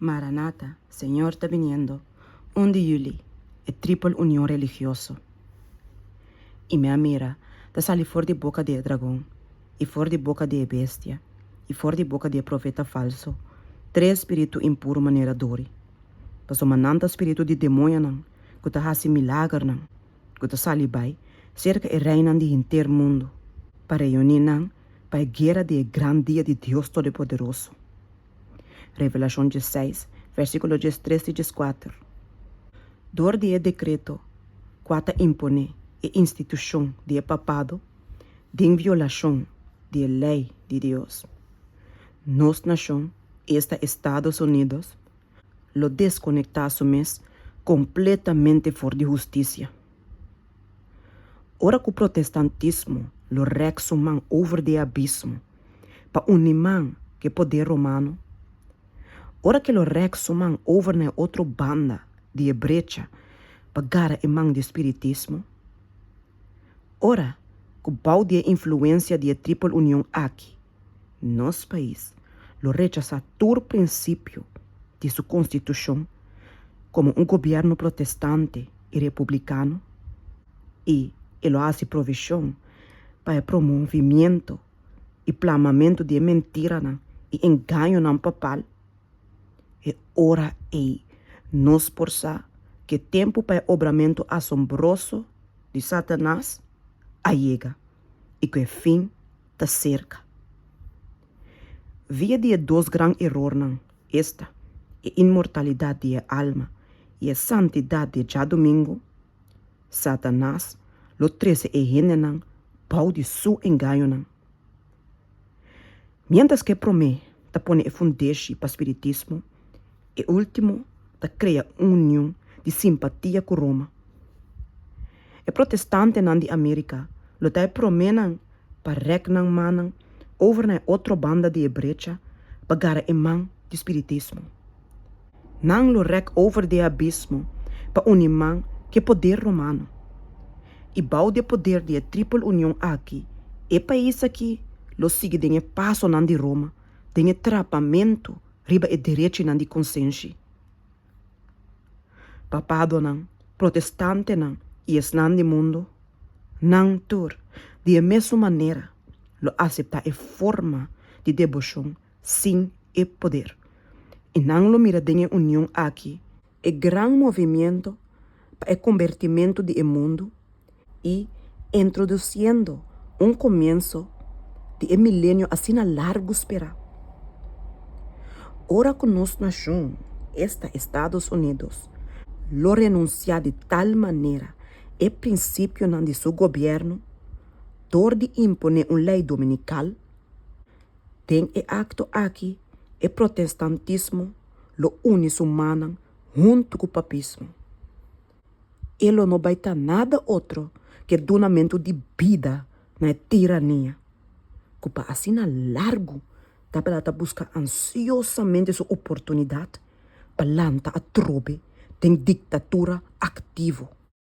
Maranata, Señor ta biniendo, un di juli, e tripel union religioso. I mi a mira ta sali for di boka di e dragon, i for di boka di e bestia, i for di boka di e profeta falso, tres spiritu impuru manera dori. Pasobra nan ta spiritu di demoñonan ku ta hasi milagernan, ku ta sali bai serka e reinan di henter mundu, pa reuní nan pa e guera di e gran dia di Dios Todopoderoso. Revelashon diesseis, versíkulo diestres i dieskuater. Dor di e dekreto kua ta imponé e institushon di e papado den violashon di e lei di Dios, nos nashon, esta Estados Unidos, lo deskonektá su mes kompletamente for di hustisia. Ora ku protestantismo lo rèk su man over di e abismo pa uni man ku e poder romano, ora ku e lo rèk su man over na e otro banda di e brecha pa gara e man di spiritismo, ora ku bou di e influensia di e tripel union aki nos pais lo rechasá tur prinsipio di su konstitushon komo un gobièrnu protestante i republikano i e lo hasi provishon pa e promovimiento i plamamentu di e mentiranan i engañonan papal, e ora ei nos por sa ku e tempu pa e obramentu asombroso di Satanas a yega i ku e fin ta serka. Via di e dos gran erornan, esta, e inmortalidat di e alma i e santidat di e djadumingu, Satanas lo trese e hendenan bou di su engañonan. Miéntras ku e promé ta pone e fundeshi pa spiritismo, e último ta krea un union di simpatia ku Roma. E protestantenan di Amérika lo ta e proménan pa rèk nan mannan over na e otro banda di e brecha pa gara e man di spiritismo. Nan lo rèk over di e abismo pa uni man ku e poder romano. I bou di e poder di e tripel union aki, e pais aki lo sigui den e pasonan di Roma den e trapamentu riba e derechinan di konsenshi. Papadonan, protestantenan i esnan di mundu, nan tur di e mesun manera lo aseptá e forma di deboshon sin e poder, i nan lo mira den e union aki e gran movimiento pa e kombertimentu di e mundu i introdusiendo un komienso di e milenio asina largu sperá. Ora ku nos nashon, esta Estados Unidos, lo renunsiá di tal manera e prinsipionan di su gobièrnu dor di imponé un lei dominikal, den e akto aki e protestantismo lo uni su mannan huntu ku papismo. E lo no bai ta nada otro ke dunamentu di bida na e tirania ku pa asina largu tabata ta buska ansiosamente su oportunidat pa lanta atrobe den diktatura aktivo.